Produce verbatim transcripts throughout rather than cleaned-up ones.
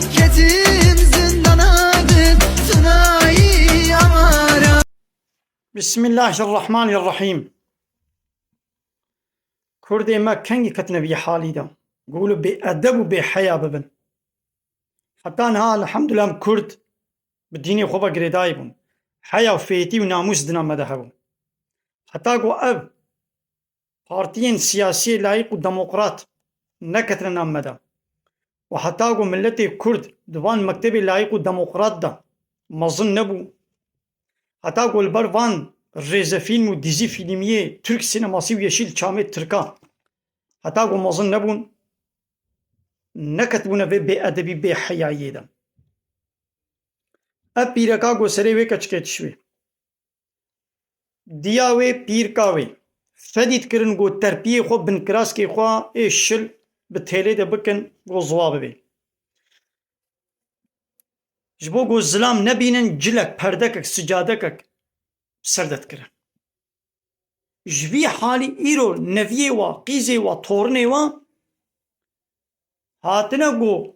Ketim zindana dil tunayî amara. Bismillahirrahmanirrahîm. Kurdê me kengî ketine vî halî de? Gulo bêedeb û bêheya bibin. Heta niha elhamdulillah em Kurd bi dînê xwe ve girêdayî bûn. Heya û fêtî û namûs dina me de hebû. Heta ku ev partiyên siyasî layîq û demokrat neketine nav me de û heta ku miletê Kurd di van mektebê layîq û demokrat de mezin nebû, heta ku li ber van rêzefîlm û dîzî fîlmiyê Türk sineması û Yeşilçamê Tirka, heta ku mezin nebûn, neketibûne vê bêedebî, bêheyayiyê de. Ev pîreka ku serê wê keçikê tişt wê, diya wê, pîrka wê, fedî dikirin ku terpiyê xwe, binkiraskê xwe ê şil bi têlê de bikin ku ziwa bibê. Ji bo ku zilam nebînin, cilek, perdekek, sicadekek bi ser de dikirin. Ji vî halî îro neviyê wa, qîzê wa, torinê wa hatine ku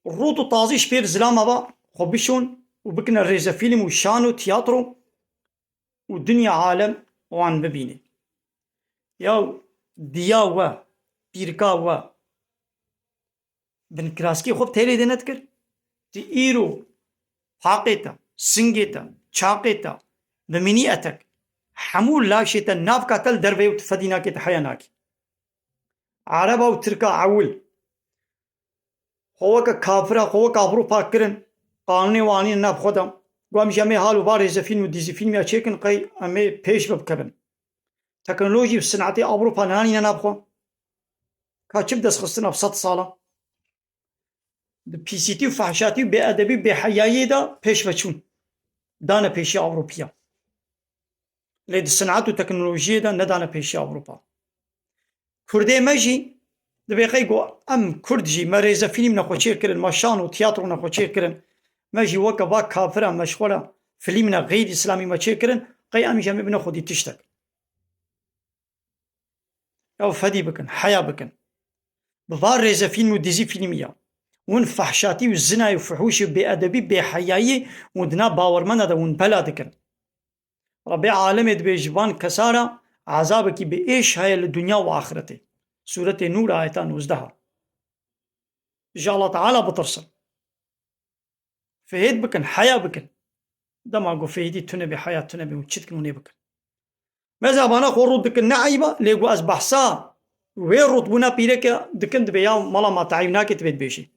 rût û tazî ji pêv zilama va xwe bişon û bikine rêzefîlm û şan û tiyatro û dinya alem wan bibîne. Ya diya we, pîrka we, binkiraskê xwe bi têlê de nedikir? Ti îro paqê te, singê te, çaqê te, bi mînî etek, hemû laşê te navka te li derve ye û tu fedî nakê, tu heya nakî. Ereba û Tirka ewil xwe weke kafira, xwe weke Ewropa kirin, qanûnê wan anîne nav xwe de. Got, em jî em ê hal û va rêzefîlm û dîzîfîlmiya çêkin, qey em ê pêş ve bikevin. Teknolojî û sinetê Ewropa nanîne nav xwe. Ka çi bi dest xistin ev sed sala? Di pîsîtî û fehşatî û bêedebî û bêheyayiyê de pêş ve çûn. Dane pêşiya Ewropiya. Lê di sinet û teknolojiyê de nedane pêşiya Ewropa. Kurdê me jî dibê qey ku em Kurd jî me rêzefîlmne xwe çêkirin, me şan û tiyatrone xwe çêkirin, me jî weke va kafira meşxula filmine xeyrî îslamî me çêkirin, qey em jî em ê bine xwedî tiştek. Ew fedî bikin, heya bikin. Bi va rêzefîlm û dîzî fîlmiya win fehşatî û zinayê û fuhûşê û bêedebî, bêheyayî û di nav bawermenda de win bela dikin. Rebbê alemê dibê ji van kesa re ezabekî bi êş heye li dinya û axretê. Sûretê Nûr, ayeta nozdeha. Ji Allah Teala bitirsin. Fihêt bikin, heya bikin. Dema ku fihêtî tune bê, heya tune bê, hûn çi dikin, hûn ê bikin. Meza vana xwe rût dikin, ne eyb e, lê ku ez behsa wê rûtbûna pîreke dikim, dibê ya mala ma te eyb nake, tu vê dibêjî.